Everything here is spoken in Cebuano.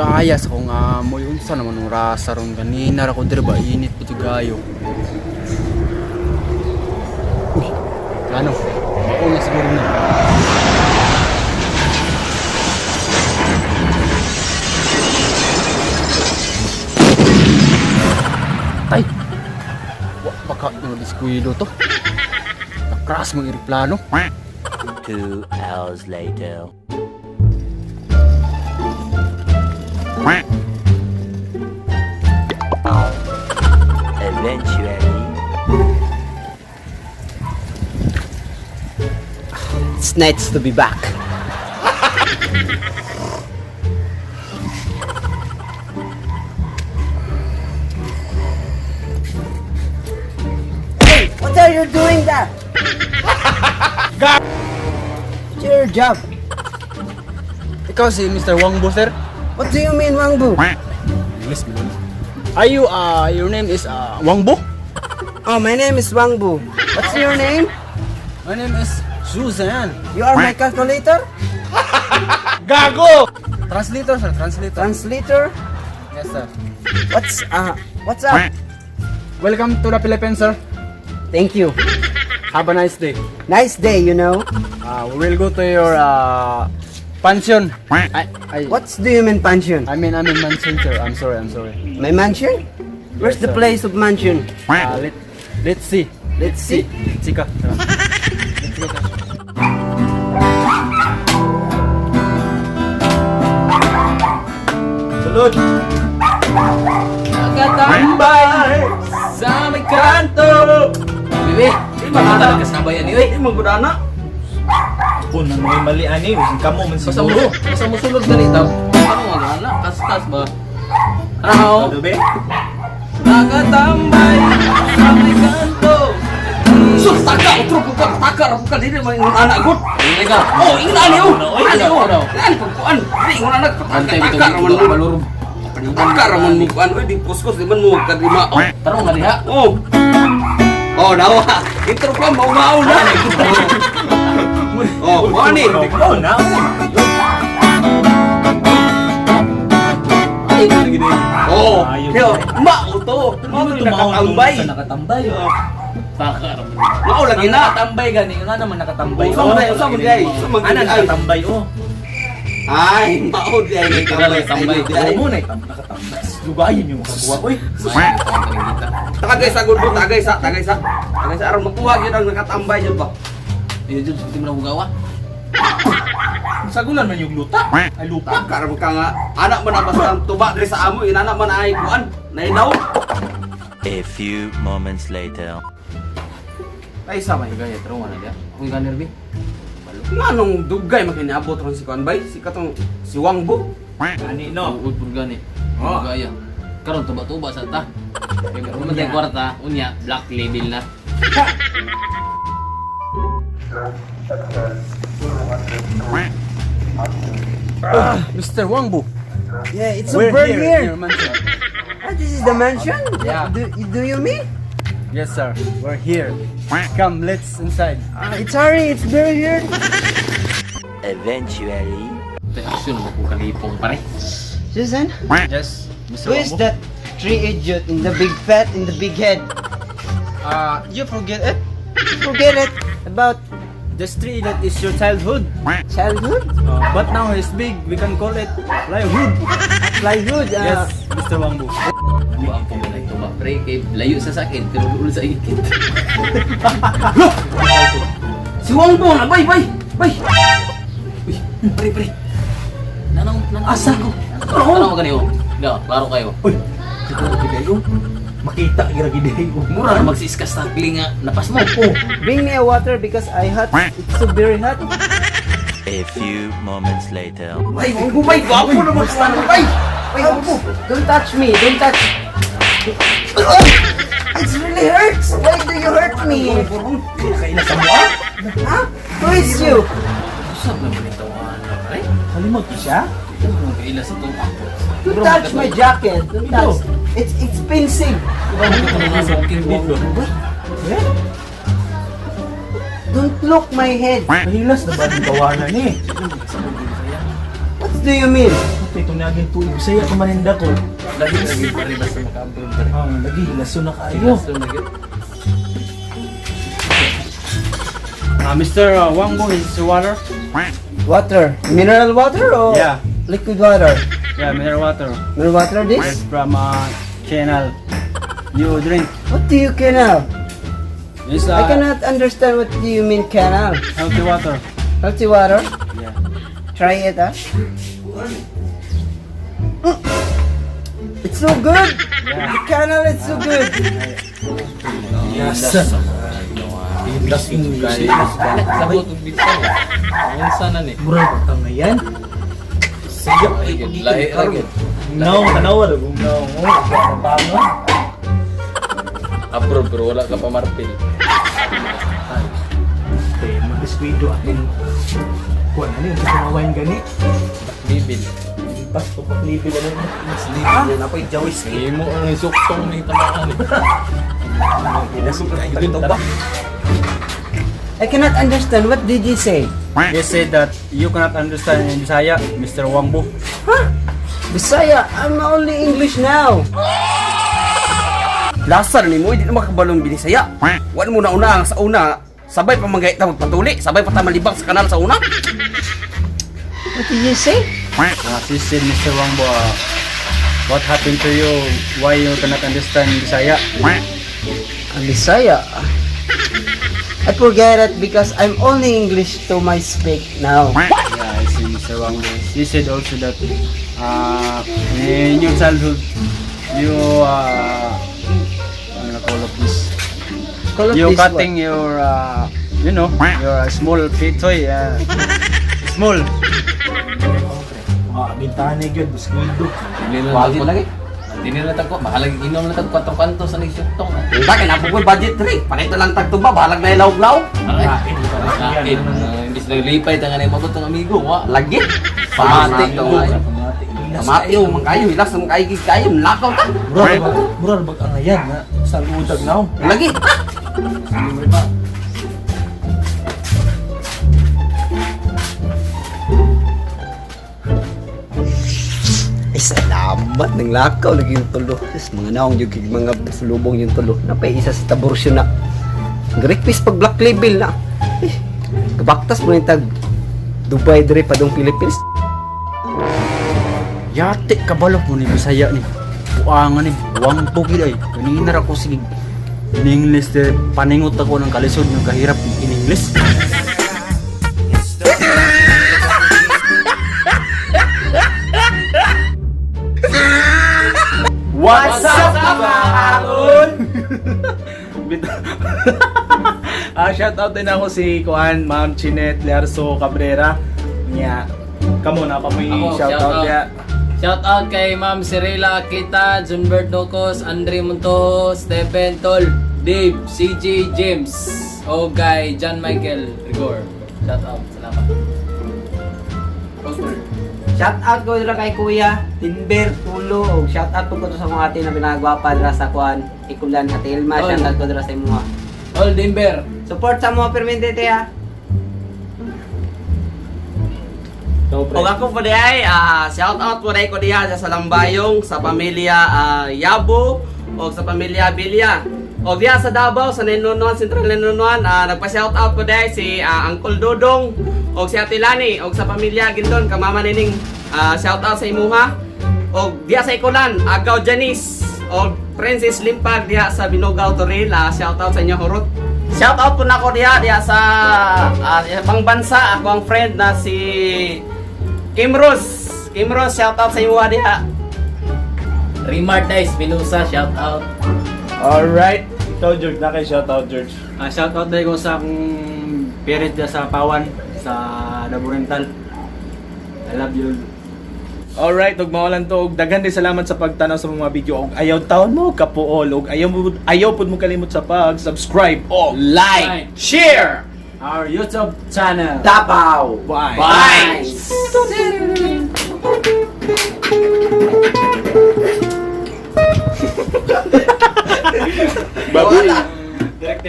Kaya sa kong amoy, unsa naman ang rasa ron ganina ra ko diri ba, init pa jud kayo. Uy, plano. Mao na siguro na. Tay. Wa baka yung diskuido to. Nakras mong eroplano. 2 hours later. Eventually. It's nice to be back. Hey, what are you doing there? It's your job. Ikaw si Mr. Wangbo, sir? What do you mean, Wangbu? English, man. Are you, your name is Wangbo? Oh, my name is Wangbu. What's your name? My name is Suzanne. You are my calculator? Gago! Translator, sir. Translator. Translator? Yes, sir. What's up? Welcome to the Philippines, sir. Thank you. Have a nice day. Nice day. We will go to your pension. I, What do you mean pension? I mean mansion, sir. I'm sorry, I'm sorry. My mansion? Where's Yes, the sir. place of mansion? Let's see. Let's see. Chika. Tara. Let's go, sir. Sulod. Nakatambay sa may kanto. Bibi, di ba ka talaga sabay ani oy? Di man gud ana. Kun na may mali ani, bisan kamo man Basta siguro. mo, basta mo sulod ganito. Ano nga gana? Kastas ba? Raw. Ano be? Nakatambay sa may kanto. Sus, taka, utro ko ka, taka ra ko ka dili man ingon anak gud. Ingay ka. Oh, ingon ani oh. Ani oh. Ano? Ani pagkuan, dili ingon anak Antay taka bitong taka ra man dito mo. baluro. Taka ra man mo kuan, oy di kuskos di man mo kadima. Oh. Tarong nga diha. Oh. Oh, nawa. Intro pa mao-mao na. Oh, mao ni. Oh, na. Oh, Ayun. yo, mao to. Mao to nakatambay. Sa nakatambay. Taka ra man. Mao lagi na. Nakatambay gani nga naman nakatambay. Usa man usa man day. Usa man Ana ay. nakatambay oh. Ay, mao di ay Literal, nakatambay. tambay. Mo na nakatambay. Lugayin yung makakuha oy. Tagay sa gud, tagay sa, tagay sa. Tagay sa aron makuha gyud ang nakatambay jud ba. Iyo jud di mo na hugawa. Sagulan man yung luta. Ay lupa. Taka ra man ka nga anak man ang basta ang tuba diri sa amo inana man ay kuan naidaw. A few moments later. Ay sa may. Gaya tarong nga na diha. Akong ganer bi. Nganong dugay man kiniabot ron si kuan bay? Si katong si Wangbo. Ani no. Uod pud gani. Oh. Gaya. Karon tuba-tuba sa ta. Kay meron man tayong kwarta, unya black label na. Mr. Wangbo. Yeah, it's a We're bird here, here. in your mansion. Ah, this is the mansion? Yeah. Do you mean? Yes, sir. We're here. Come, let's inside. It's sorry, it's very weird. Eventually. Tay action mo ko kalipong pare. Susan, Yes, Mr. who is Wangbo. that tree idiot in the big fat in the big head? You forget it? Forget it about This tree that is your childhood. childhood, But now he's big. We can call it plywood. plywood. Yes, Mr. Wangbo. Tuba ang pumunay tuba pre kay layo sa sakin pero duol sa ikit. Si Wangbo na bay bay bay. Uy, pre pre. Nanong nanong asa ko. Klaro mo gani oh. Da, klaro kayo. Uy. Siguro gid oh. Makita gira gid oh. Mura na magsiskas tackling nga napas mo. Oh. Bring me a water because I hot. It's so very hot. A few moments later. Bay Wangbo bay gwapo na man sa bay. Bay Wangbo, don't touch me. Don't touch. Oh, it really hurts. Why do you hurt me? Kaila sa mo ah. Huh? Who is you? Usab na man ito ano pre. Kalimot to siya. Ano kaila sa tuba. Don't touch my jacket. Don't touch. It's expensive. Dito. Eh? Don't look my head. Kahilas na ba ang gawanan ni? What do you mean? Ito itong naging tuig. Bisaya ko maninda ko. Lagi lagi pa rin basta maka-abroad pa rin. Ah, lagi laso na kaayo. So, lagi. Mr. Wangbo is water? Water. Mineral water or Yeah. liquid water? Yeah, mineral water. Mineral water this? It's from channel. You drink. What do you canal? It's I cannot understand what do you mean canal. Healthy water. Healthy water? Yeah. Try it, ah. It's so good. The canal is so good. Yasa. English English. Sabot og Bisaya. Ang sana ni. Mura ba ka ngayan? Sige. Lahi ra gyud. No, tanawa ra kung no. Bangon. Abroad pero wala ka pa marpil. Te, mag-eskwento atong kuan ano yung sa wine gani. Bibil. Pas ko paklibi ano. Yan ako yung jawis. Imo ang isuktong ni tamaan ni. Ba? I cannot understand. What did you say? They say that you cannot understand in Bisaya, Mr. Wangbo. Bisaya, I'm only English now. Lasa na nimo, hindi na makabalong binisaya. Wala mo na una ang sa una. Sabay pa manggay ta magpatuli, sabay pa ta malibang sa kanal sa una. What did you say? She said, Mr. Wangbo, what happened to you? Why you cannot understand Bisaya? Bisaya. I forget it because I'm only English to my speak now. Yeah, I see, Mr. Wangbo. She said also that in your childhood, you, ano call of this? Call of You this cutting your, your small pitoy, small. Ah, bintahan ni gyud eskwento. Budget lagi. Dili na tagko, mahalagi inom na tag kwatro kanto sa nagsuktong. Unta kay nabugoy budget tri. Panito lang tagtuba, bahalag na ilawg-law. Ay, kain. Imbis naglipay ta nga na magot ang amigo, wa. Lagi. Pamati to ay. Pamati oh, man kayo, hilas man kayo kayo, lakaw ta. Mura ba ang ngayan na sa ludag now. Lagi. Ay, salamat ng lakaw lagi yung tulo. Sus, mga naong yung kig mga sulubong yung tulo. Napay isa sa taborsyon na. Request pag black label na. Eh, kabaktas mo yung tag Dubai dire padung Philippines. Yate kabalo mo ni Bisaya ni. Buangan ni, Wangbo gid ay. Kanina ra ko sige in English de paningot ako ng kalisod ng kahirap in English. What's up mga kaon? Shout out din ako si Kuan, Ma'am Chinette Lerso Cabrera. Nya, kamo na pa may Ako, shout shout out out. ya. Shout out kay Ma'am Cirila Akita, Junbert Docos, Andre Montojo, Stephen Tol, Dave, CJ James, o kay John Michael Rigor. Shout out, salamat. Shout out ko dira kay Kuya Timber Tulo og shout out po ko to sa mga ate na pinagwapa dira sa kuan Ikulan Ate Elma, Tol. shout out ko dira sa imuha. All Dimber. Support sa mga permente te ha. Og ako po di ay, shout out po di ko diha sa Lambayong, sa pamilya Yabo, og sa pamilya Bilya. Og diha sa Davao, sa 911, Central 911, nagpa-shout out po di ay si Uncle Dodong, og si Ate Lani, og sa pamilya Gindon, kamama nining, shout out sa imuha. Og diha sa Ikulan, Agaw Janice, og Princess Limpag diha sa Binugaw Toril, shout out sa inyo hurot. Shout out po nako diha diha sa ibang bansa, ako ang friend na si Kim Rose. Kim Rose, shout out sa imo diha. Remar Dice, Pinusa, shout out. Alright. Ikaw George, na kay shout out George. Shout out dahil ko sa akong parents dyan sa Pawan, sa Daburental. I love you. Alright, ug mao lang to. Ug daghan din salamat sa pagtanaw sa mga video og ayaw taon mo kapuol og ayaw pud mo kalimot sa pag-subscribe og Like, share, Our YouTube channel. Davao. bye. Bye. Bye.